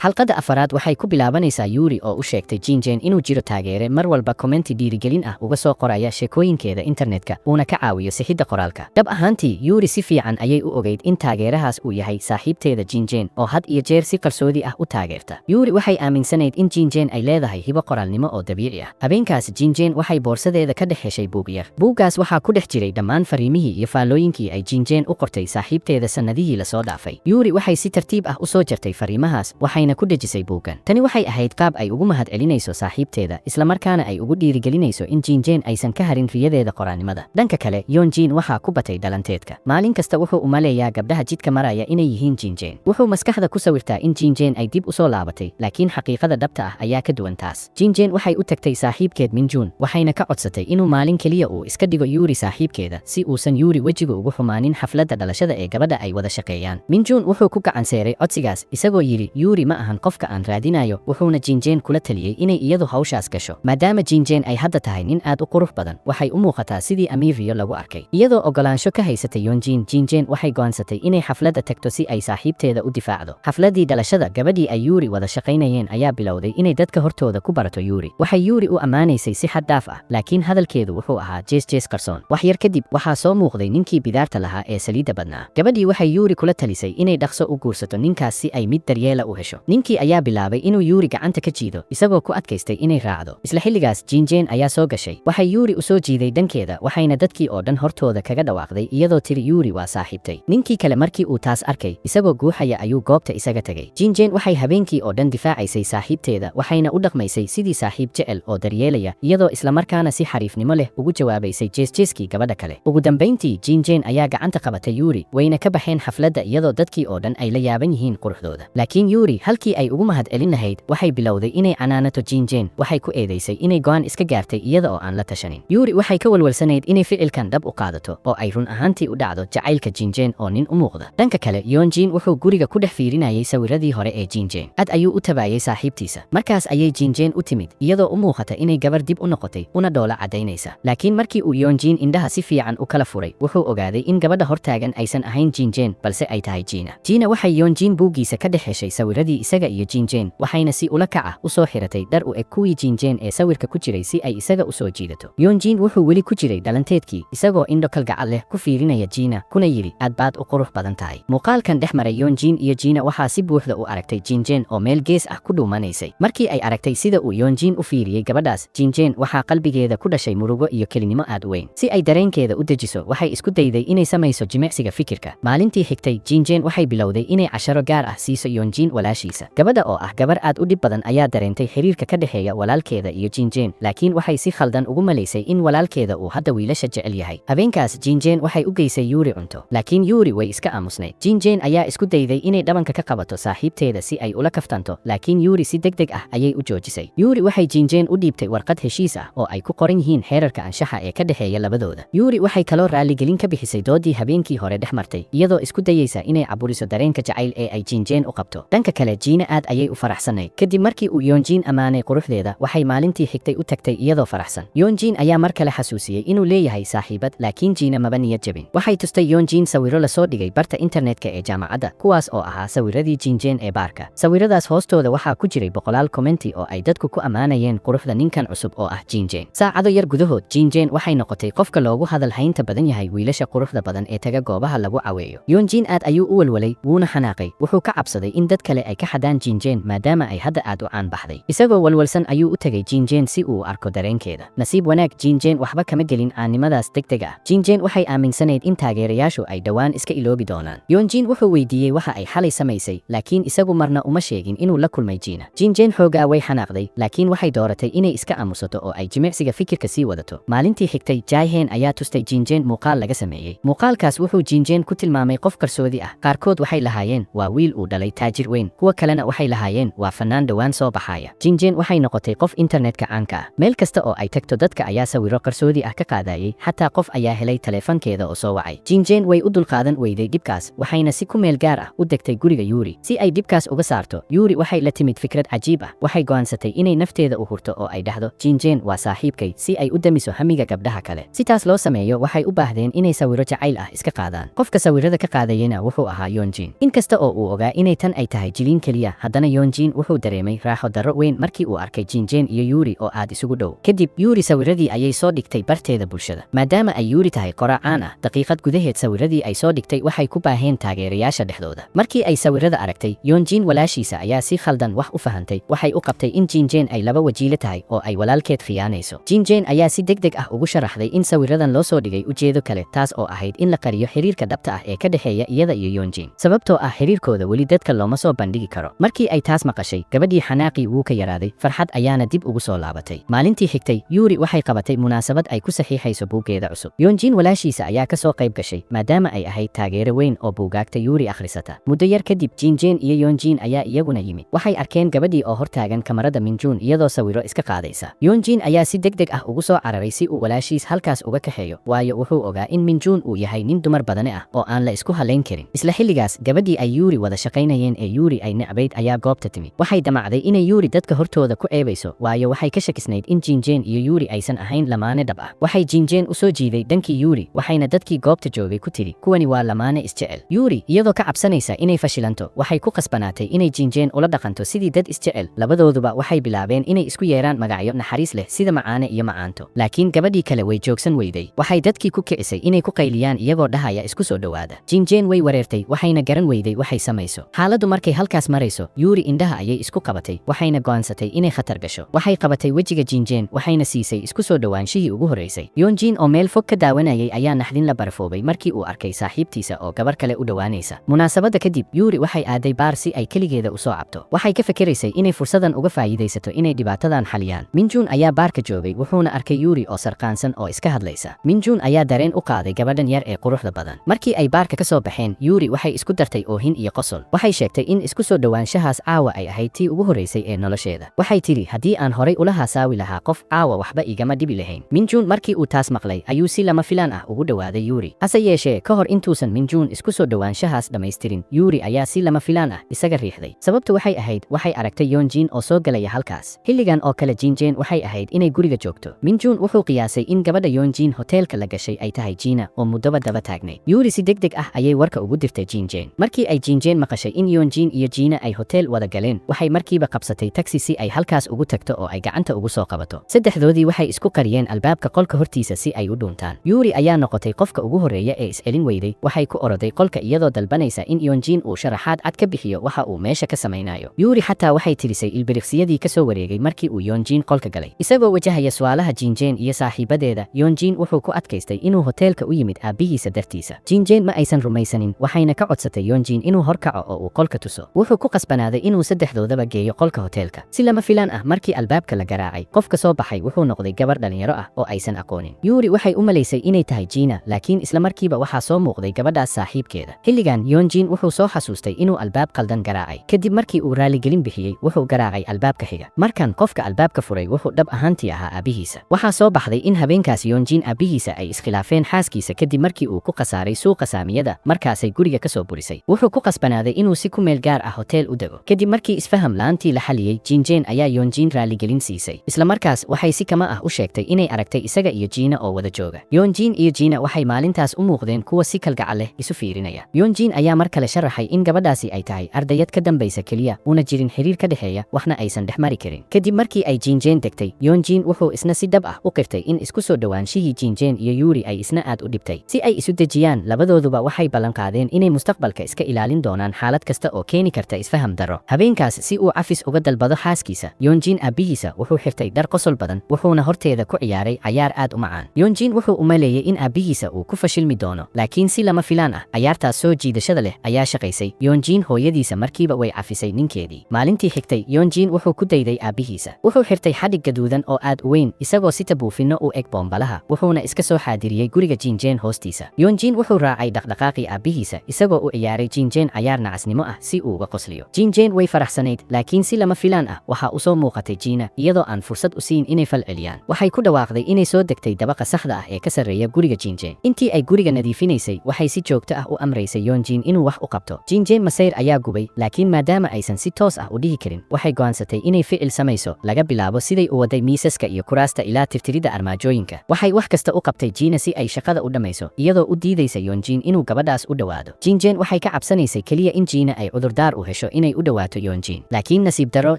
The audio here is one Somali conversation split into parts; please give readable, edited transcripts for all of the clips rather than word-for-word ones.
Xalqadda afaraad waxay ku bilaabanaysaa Yuri oo u sheegtay Jinjen inuu jiro taageere mar walba commenti dhiirigelin ah uga soo qoraya sheekooyinkeeda internetka, uuna ka caawiyo sixidda qoraalka. Dhab ahaantii, Yuri si fiican ayay u ogeyd in taageerahaas uu yahay saaxiibteeda Jinjen oo had iyo jeer si qarsoodi ah u taageerta. Yuri waxay aaminsanayd in Jinjen ay leedahay hibo qoraalnimo oo dabiici ah. Habeenkaas Jinjen waxay boorsadeeda ka dhex heshay buug yar. Buuggaas waxaa ku dhex jiray dhammaan fariimihii iyo faallooyinkii ay Jinjen u qortay saaxiibteeda sannadihii lasoo dhaafay. Yuri waxay si tartiib ah u soo jartay fariimahaas, waxayna ku dhejisay buuggan. Tani waxay ahayd qaab ay ugu mahadcelinayso saaxiibteeda, islamarkaana ay ugu dhiirigelinayso in Jinjen aysan ka harin riyadeeda qoraalnimada. Dhanka kale, Yonjin waxaa ku batay dhalanteedka. Maalin kasta wuxuu u maleeyaa gabdhaha jidka maraya inay yihiin Jinjen. Wuxuu maskaxda ku sawirtaa in Jinjen ay dib u soo laabatay, laakiin xaqiiqada dhabta ah ayaa ka duwan taas. Jinjen waxay u tagtay saaxiibkeed Minjun, waxayna ka codsatay inuu maalin keliya uu iska dhigo Yuri saaxiibkeeda, si uusan Yuri wejiga ugu xumaanin xafladda dhalashada ee gabadha ay wada shaqeeyaan. Minjun wuxuu ku gacan seeray codsigaas, isagoo yidhi Yuri ma ahan qofka aan raadinayo, wuxuuna Jinjen kula taliyey inay iyadu hawshaas gasho. Maadaama Jinjen ay hadda tahay nin aad u qurux badan, waxay u muuqataa sidii amiir riyo lagu arkay. Iyadoo ogolaansho ka haysatay Yonjin, Jinjen waxay go'aansatay inay xafladda tagto si ay saaxiibteeda u difaacdo. Xafladdii dhalashada gabadhii ay Yuri wada shaqaynayeen ayaa bilowday inay dadka hortooda ku barato Yuri. Waxay Yuri u ammaanaysay si xad dhaaf ah, laakiin hadalkeedu wuxuu ahaa jees jees qarsoon. Wax yar kadib waxaa soo muuqday ninkii bidaarta lahaa ee saliidda badnaa. Gabadhii waxay Yuri kula talisay inay dhaqso u guursato ninkaas si ay mid daryeela u hesho. Ninkii ayaa bilaabay inuu Yuri gacanta ka jiido, isagoo ku adkaystay inay raacdo. Isla xilligaas Jinjen ayaa soo gashay. Waxay Yuri u soo jiiday dhankeeda, waxayna dadkii oo dhan hortooda kaga dhawaaqday iyadoo tiri Yuri waa saaxiibtay. Ninkii kale markii uu taas arkay, isagoo guuxaya ayuu goobta isaga tagay. Jinjen waxay habeenkii oo dhan difaacaysay saaxiibteeda, waxayna u dhaqmaysay sidii saaxiib jecel oo daryeelaya, iyadoo islamarkaana si xariifnimo leh ugu jawaabaysay jees-jeeskii gabadha kale. Ugu dambayntii Jinjen ayaa gacanta qabatay Yuri, wayna ka baxeen xafladda iyadoo dadkii oo dhan ay la yaaban yihiin quruxdooda. Laakiin Yuri halkii ay ugu mahadcelin lahayd, waxay bilowday inay canaanato Jinjen. Waxay ku eedeysay inay go'aan iska gaartay iyada oo aan la tashanin. Yuri waxay ka walwalsanayd inay ficilkan dhab u qaadato oo ay run ahaantii u dhacdo jacaylka Jinjen oo nin u muuqda. Dhanka kale, Yonjin wuxuu guriga ku dhex fiirinayay sawiradii hore ee Jinjen. Aad ayuu u tabaayay saaxiibtiisa. Markaas ayay Jinjen u timid, iyadoo u muuqata inay gabar dib u noqotay, una dhoola caddaynaysa. Laakiin markii uu Yonjin indhaha si fiican u kala furay, wuxuu ogaaday in gabadha hortaagan aysan ahayn Jinjen, balse ay tahay Jina. Jina waxay Yonjin buuggiisa ka dhex heshay sawiradii isaga iyo Jinjen, waxayna si ula kac ah u soo xiratay dhar u eg kuwii Jinjen ee sawirka ku jiray si ay isaga u soo jiidato. Yonjin wuxuu weli ku jiray dhalanteedkii, isagoo indho kalgacal leh ku fiirinaya Jina, kuna yidhi aad baad u qurux badan tahay. Muuqaalkan dhex maray Yonjin iyo Jina waxaa si buuxda u aragtay Jinjen oo meel gees ah ku dhuumanaysay. Markii ay aragtay sida uu Yonjin u fiiriyey gabadhaas, Jinjen waxaa qalbigeeda ku dhashay murugo iyo kelinimo aad u weyn. Si ay dareenkeeda u dejiso, waxay isku dayday inay samayso jimicsiga fikirka. Maalintii xigtay, Jinjen waxay bilowday inay casharo gaar ah siiso Yonjin walaashiisa. Gabadha oo ah gabar aad u dhib badan ayaa dareentay xiriirka ka dhexeeya walaalkeeda iyo Jinjen, laakiin waxay si khaldan ugu malaysay in walaalkeeda uu hadda wiilasha jecel yahay. Habeenkaas Jinjen waxay u geysay Yuri cunto, laakiin Yuri way iska aamusnayd. Jinjen ayaa isku dayday inay dhabanka ka qabato saaxiibteeda si ay ula kaftanto, laakiin Yuri si degdeg ah ayay u joojisay. Yuri waxay Jinjen u dhiibtay warqad heshiis ah oo ay ku qoran yihiin xeerarka anshaxa ee ka dhexeeya labadooda. Yuri waxay kaloo raaligelin ka bixisay doodii habeenkii hore dhex martay, iyadoo isku dayaysa inay caburiso dareenka jacayl ee ay Jinjen u qabto. Dhanka kale, Jina aad ayay u faraxsanayd. Kadib markii uu Yonjin ammaanay quruxdeeda, waxay maalintii xigtay u tagtay iyadoo faraxsan. Yonjin ayaa mar kale xasuusiyey inuu leeyahay saaxiibad, laakiin Jina maba niyad jabin. Waxay tustay Yonjin sawirro lasoo dhigay barta internetka ee jaamacadda, kuwaas oo ahaa sawiradii Jinjen ee baarka. Sawiradaas hoostooda waxaa ku jiray boqolaal commenti oo ay dadku ku ammaanayeen quruxda ninkan cusub oo ah Jinjen. Saacado yar gudahood, Jinjen waxay noqotay qofka loogu hadal haynta badan yahay wiilasha quruxda badan ee taga goobaha lagu caweeyo. Yonjin aad ayuu u walwalay, wuuna xanaaqay. Wuxuu ka cabsaday in dad kale ay ka xadaan Jinjen maadaama ay hadda aad u caan baxday. Isagoo walwalsan ayuu u tagay Jinjen si uu u arko dareenkeeda. Nasiib wanaag, Jinjen waxba kama gelin caannimadaas degdeg ah. Jinjen waxay aaminsanayd in taageerayaashu ay dhowaan iska iloobi doonaan. Yonjin wuxuu weydiiyey waxa ay xalay samaysay, laakiin isagu marna uma sheegin inuu la kulmay Jina. Jinjen xoogaa way xanaaqday, laakiin waxay dooratay inay iska aamusato oo ay jimicsiga fikirka sii wadato. Maalintii xigtay, Jaihen ayaa tustay Jinjen muuqaal laga sameeyey. Muuqaalkaas wuxuu Jinjen ku tilmaamay qof qarsoodi ah. Qaarkood waxay lahaayeen waa wiil uu dhalay taajir weyn, kuwa kalena waxay lahaayeen waa fanaan dhowaan soo baxaya. Jinjen waxay noqotay qof internetka caanka ah. Meel kasta oo ay tagto dadka ayaa sawirro qarsoodi ah ka qaadayay, xataa qof ayaa helay taleefankeeda oo soo wacay. Jinjen way u dulqaadan weyday dhibkaas, waxayna si ku meel gaar ah u degtay guriga Yuri. Si ay dhibkaas uga saarto, Yuri waxay la timid fikrad cajiib ah. Waxay go'aansatay inay nafteeda u hurto oo ay dhahdo Jinjen waa saaxiibkay, si ay u damiso hamiga gabdhaha kale. Si taas loo sameeyo, waxay u baahdeen inay sawirro jacayl ah iska qaadaan. Qofka sawirrada ka qaadayena wuxuu ahaa Yonjin. Inkasta oo uu ogaa inay tan ay tahay jiliin keliya. keliya, haddana Yonjin wuxuu dareemay raaxo darro weyn markii uu arkay Jinjen iyo Yuri oo aad isugu dhow. Kadib Yuri sawiradii ayay soo dhigtay barteeda bulshada. Maadaama ay Yuri tahay qoraa caan ah, daqiiqad gudaheed sawiradii ay soo dhigtay waxay ku baaheen taageerayaasha dhexdooda. Markii ay sawirada aragtay, Yonjin walaashiisa ayaa si khaldan wax u fahantay. Waxay u qabtay in Jinjen ay laba wajiile tahay oo ay walaalkeed khiyaanayso. Jinjen ayaa si degdeg ah ugu sharaxday in sawiradan loo soo dhigay ujeedo kale, taas oo ahayd in la qariyo xiriirka dhabta ah ee ka dhexeeya iyada iyo Yonjin, sababtoo ah xiriirkooda weli dadka looma soo bandhigi karo. Markii ay taas maqashay, gabadhii xanaaqii wuu ka yaraaday, farxad ayaana dib ugu soo laabatay. Maalintii xigtay, Yuri waxay qabatay munaasabad ay ku saxiixayso buuggeeda cusub. Yonjin walaashiisa ayaa ka soo qayb gashay, maadaama ay ahayd taageero weyn oo buugaagta Yuri akhrisata. Muddo yar kadib, Jinjen iyo Yonjin ayaa iyaguna yimid. Waxay arkeen gabadhii oo hortaagan kamarada Minjun iyadoo sawiro iska qaadaysa. Yonjin ayaa si degdeg ah ugu soo cararay si uu walaashiis halkaas uga kaxeeyo, waayo wuxuu ogaa in Minjun uu yahay nin dumar badane ah oo aan la isku halayn karin. Isla xilligaas, gabadhii ay Yuri wada shaqaynayeen ee Yuri ay necbayd ayaa goobta timid. Waxay damacday inay Yuri dadka hortooda ku ceebayso, waayo waxay ka shakisnayd in Jinjen iyo Yuri aysan ahayn lamaane dhab ah. Waxay Jinjen u soo jiiday dhankii Yuri, waxayna dadkii goobta joogay ku tidhi, "Kuwani waa lamaane isjecel." Yuri iyadoo ka cabsanaysa inay fashilanto, waxay ku khasbanaatay inay Jinjen ula dhaqanto sidii dad isjecel. Labadooduba waxay bilaabeen inay isku yeeraan magacyo naxariis leh sida macaane iyo macaanto. Laakiin gabadhii kale way joogsan weyday. Waxay dadkii ku kicisay inay ku qayliyaan iyagoo dhahaya, "Isku soo dhowaada." Jinjen way wareertay, waxayna garan weyday waxay samayso. Xaaladdu markay halkaas marayso, Yuri indhaha ayay isku qabatay, waxayna go'aansatay inay khatar gasho. Waxay qabatay wejiga Jinjen, waxayna siisay isku soo dhowaanshihii ugu horreysay. Yonjin oo meel fog ka daawanayay ayaa naxdin la barafoobay markii uu arkay saaxiibtiisa oo gabar kale u dhowaanaysa. Munaasabadda kadib, Yuri waxay aaday baar si ay keligeeda u soo cabto. Waxay ka fikiraysay inay fursadan uga faa'iidaysato inay dhibaatadan xaliyaan. Minjun ayaa baarka joogay, wuxuuna arkay Yuri oo sarqaansan oo iska hadlaysa. Minjun ayaa dareen u qaaday gabadhan yar ee quruxda badan. Markii ay baarka ka soo baxeen, Yuri waxay isku dartay oohin iyo qosol. Waxay sheegtay in isku soo dhowaanshahaas caawa ay ahayd tii ugu horreysay ee nolosheeda. Waxay tidhi, "Haddii aan horay ula haasaawi lahaa qof, caawa waxba igama dhibi lahayn." Minjun markii uu taas maqlay ayuu si lama filaan ah ugu dhowaaday Yuri. Hase yeeshee, ka hor intuusan Minjun isku soo dhowaanshahaas dhammaystirin, Yuri ayaa si lama filaan ah isaga riixday. Sababtu waxay ahayd waxay aragtay Yonjin oo soo galaya halkaas. Xilligan oo kale Jinjen waxay ahayd inay guriga joogto. Minjun wuxuu qiyaasay in gabadha Yonjin hoteelka la gashay ay tahay Jina oo muddoba daba taagnayd. Yuri si degdeg ah ayay warka ugu dirtay Jinjen. Markii ay Jinjen maqashay in Yonjin iyo Jina ay hotel wada galeen, waxay markiiba qabsatay taxi si ay halkaas ugu tagto oo ay gacanta ugu soo qabato. Saddexdoodii waxay isku qariyeen albaabka qolka hortiisa si ay u dhuuntaan. Yuri ayaa noqotay qofka ugu horreeya ee is-celin weyday. Waxay ku oroday qolka iyadoo dalbanaysa in Yonjin uu sharaxaad cad ka bixiyo waxa uu meesha ka samaynayo. Yuri xataa waxay tirisay ilbiriqsiyadii ka soo wareegay markii uu Yonjin qolka galay. Isagoo wajahaya su'aalaha Jinjen iyo saaxiibadeeda, Yonjin wuxuu ku adkaystay inuu hoteelka u yimid aabbihiisa dartiisa. Jinjen ma aysan rumaysanin, waxayna ka codsatay Yonjin inuu horkaco oo uu qolka tuso. Wuxuu ku qasbanaaday inuu saddexdoodaba geeyo qolka hoteelka. Si lama filaan ah, markii albaabka la garaacay, qofka soo baxay wuxuu noqday gabar dhalinyaro ah oo aysan aqoonin. Yuri waxay u malaysay inay tahay Jina, laakiin isla markiiba waxaa soo muuqday gabadhaas saaxiibkeeda. Xilligan Yonjin wuxuu soo xasuustay inuu albaab qaldan garaacay. Kadib markii uu raaligelin bixiyey, wuxuu garaacay albaabka xiga. Markan qofka albaabka furay wuxuu dhab ahaantii ahaa aabihiisa. Waxaa soo baxday in habeenkaas Yonjin aabihiisa ay iskhilaafeen xaaskiisa kadib markii uu ku khasaaray suuqa saamiyada, markaasay guriga ka soo burisay. Wuxuu ku qasbanaaday inuu si ku meel gaar ah hotel u dego. Kadib markii isfaham la'aantii la xaliyey, Jinjen ayaa Yonjin raaligelin siisay. Isla markaas waxay si kama ah u sheegtay inay aragtay isaga iyo Jina oo wada jooga. Yonjin iyo Jina waxay maalintaas u muuqdeen kuwa si kalgacal leh isu fiirinaya. Yonjin ayaa mar kale sharaxay in gabadhaasi ay tahay ardayad ka dambaysa keliya, una jirin xiriir ka dhexeeya, waxna aysan dhex mari karin. Kadib markii ay Jinjen degtay, Yonjin wuxuu isna si dhab ah u qirtay in isku soo dhowaanshihii Jinjen iyo Yuri ay isna aad u dhibtay. Si ay isu dejiyaan, labadooduba waxay ballan qaadeen inay mustaqbalka iska ilaalin doonaan xaalad kasta oo keeni karta isfaham darro. Habeenkaas, si uu cafis uga dalbado xaaskiisa, Yonjin aabbihiisa wuxuu xirtay dhar qosol badan, wuxuuna horteeda ku ciyaaray cayaar aad u macaan. Yonjin wuxuu u maleeyay in aabbihiisa uu ku fashilmi doono, laakiin si lama filaan ah cayaartaas soo jiidashada leh ayaa shaqaysay. Yonjin hooyadiisa markiiba way cafisay ninkeedii. Maalintii xigtay, Yonjin wuxuu ku dayday aabbihiisa. Wuxuu xirtay xadhig gaduudan oo aad u weyn, isagoo sita buufinno u eg boombalaha, wuxuuna iska soo xaadiriyey guriga Jinjen hoostiisa. Yonjin wuxuu raacay dhaqdhaqaaqii aabbihiisa, isagoo u ciyaaray Jinjen cayaar nacasnimo ah si uu uga qosliyo. Jinjen way faraxsanayd, laakiin si lama filaan ah waxaa u soo muuqatay Jina iyadoo aan fursad u siin inay fal celiyaan. Waxay ku dhawaaqday inay soo degtay dabaqa saxda ah ee ka sarreeya guriga Jinjen. Intii ay guriga nadiifinaysay, waxay si joogto ah u amraysay Yonjin inuu wax u qabto. Jinjen masayr ayaa gubay, laakiin maadaama aysan si toos ah u dhihi karin, waxay go'aansatay inay ficil samayso. Laga bilaabo siday u waday miisaska iyo kuraasta ilaa tirtiridda armaajooyinka, waxay wax kasta u qabtay Jina si ay shaqada u dhammayso, iyadoo u diidaysa Yonjin inuu gabadhaas u dhowaado. Jinjen waxay ka cabsanaysay keliya in Jina ay cudurdaar u hesho. hesho inay u dhowaato Yonjin. Laakiin nasiib daro,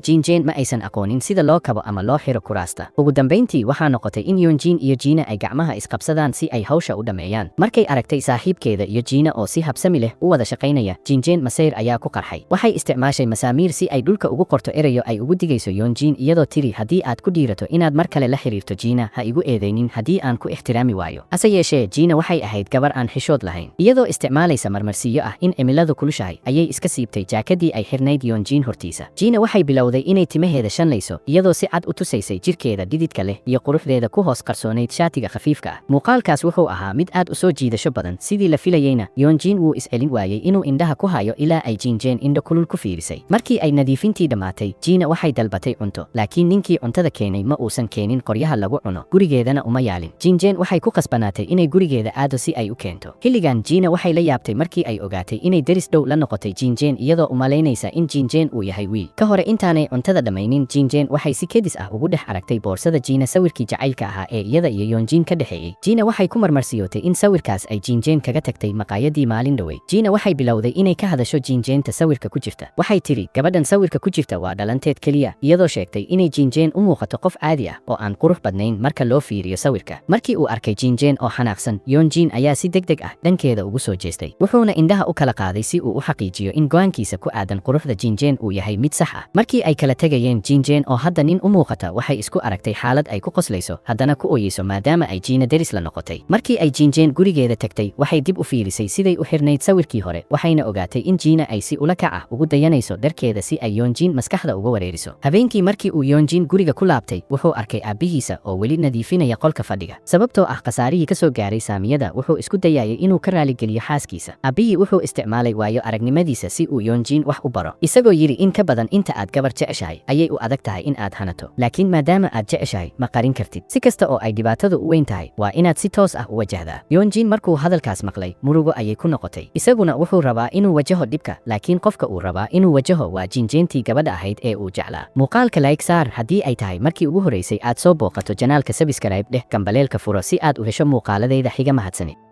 Jinjen ma aysan aqoonin sida loo kabo ama loo xiro kuraasta. Ugu dambayntii waxaa noqotay in Yonjin iyo Jiina ay gacmaha isqabsadaan si ay hawsha u dhammeeyaan. Markay aragtay saaxiibkeeda iyo Jiina oo si habsami leh u wada shaqaynaya, Jinjen masayr ayaa ku qarxay. Waxay isticmaashay masaamiir si ay dhulka ugu qorto erayo ay ugu digayso Yonjin, iyadoo tiri, "Haddii aad ku dhiirato inaad mar kale la xiriirto Jiina, ha igu eedaynin haddii aan ku ixtiraami waayo." Hase yeeshee Jiina waxay ahayd gabar aan xishood lahayn. Iyadoo isticmaalaysa marmarsiiyo ah in cimiladu kulushahay ayay iska siibtay jaakadii ay xirnayd Yonjin hortiisa. Jiina waxay bilowday inay timaheeda shanlayso, iyadoo si cad u tusaysay jirkeeda dhididka leh iyo quruxdeeda ku hoos qarsoonayd shaatiga khafiifka ah. Muuqaalkaas wuxuu ahaa mid aad u soo jiidasho badan. Sidii la filayeyna, Yonjin wuu iscelin waayey inuu indhaha ku hayo ilaa ay Jinjen indho kulul ku fiirisay. Markii ay nadiifintii dhammaatay, Jiina waxay dalbatay cunto, laakiin ninkii cuntada keenay ma uusan keenin qoryaha lagu cuno, gurigeedana uma yaalin. Jinjen waxay ku qasbanaatay inay gurigeeda aado si ay u keento. Xilligan Jiina waxay la yaabtay markii ay ogaatay inay deris dhow la noqotay Jinjen, iyadoo umalaynaysa in Jinjen uu yahay wiil. Ka hore intaanay cuntada dhammaynin, Jinjen waxay si kedis ah ugu dhex aragtay boorsada Jiina sawirkii jacaylka ahaa ee iyada iyo Yonjin ka dhexeeyey. Jiina waxay ku marmarsiyootay in sawirkaas ay Jinjen kaga tagtay maqaayadii maalin dhowey. Jiina waxay bilowday inay ka hadasho Jinjenta sawirka ku jirta. Waxay tiri, "Gabadhan sawirka ku jirta waa dhalanteed keliya," iyadoo sheegtay inay Jinjen u muuqato qof caadi ah oo aan qurux badnayn marka loo fiiriyo sawirka. Markii uu arkay Jinjen oo xanaaqsan, Yonjin ayaa si degdeg ah dhankeeda ugu soo jeestay, wuxuuna indhaha u kala qaaday si uu u xaqiijiyo in go'aankiisa ku aadan quruxda Jinjen uu yahay mid sax ah. Markii ay kala tegayeen, Jinjen oo hadda nin u muuqata waxay isku aragtay xaalad ay ku qoslayso haddana ku ooyeyso, maadaama ay Jiina deris la noqotay. Markii ay Jinjen gurigeeda tagtay, waxay dib u fiirisay siday u xirnayd sawirkii hore, waxayna ogaatay in Jiina ay si ula kac ah ugu dayanayso dharkeeda si ay Yonjin maskaxda uga wareeriso. Habeenkii markii uu Yonjin guriga ku laabtay, wuxuu arkay aabbihiisa oo weli nadiifinaya qolka fadhiga. Sababtoo ah khasaarihii ka soo gaaray saamiyada, wuxuu isku dayayay inuu ka raaligeliyo xaaskiisa. Aabbihii wuxuu isticmaalay waayo aragnimadiisa si uu Yonjin wax u baro, isagoo yidhi, "In ka badan inta aad gabar jeceshahay ayay u adag tahay in aad hanato, laakiin maadaama aad jeceshahay ma qarin kartid. Si kasta oo ay dhibaatadu u weyn tahay, waa inaad si toos ah u wajahdaa." Yonjin markuu hadalkaas maqlay, murugo ayay ku noqotay. Isaguna wuxuu rabaa inuu wajaho dhibka, laakiin qofka uu rabaa inuu wajaho waa Jinjentii gabadha ahayd ee uu jeclaa. Muuqaalka like saar haddii ay tahay markii ugu horeysay aad soo booqato channelka, subscribe dheh, gambaleelka furo si aad u hesho muuqaaladayda xiga. Mahadsanid.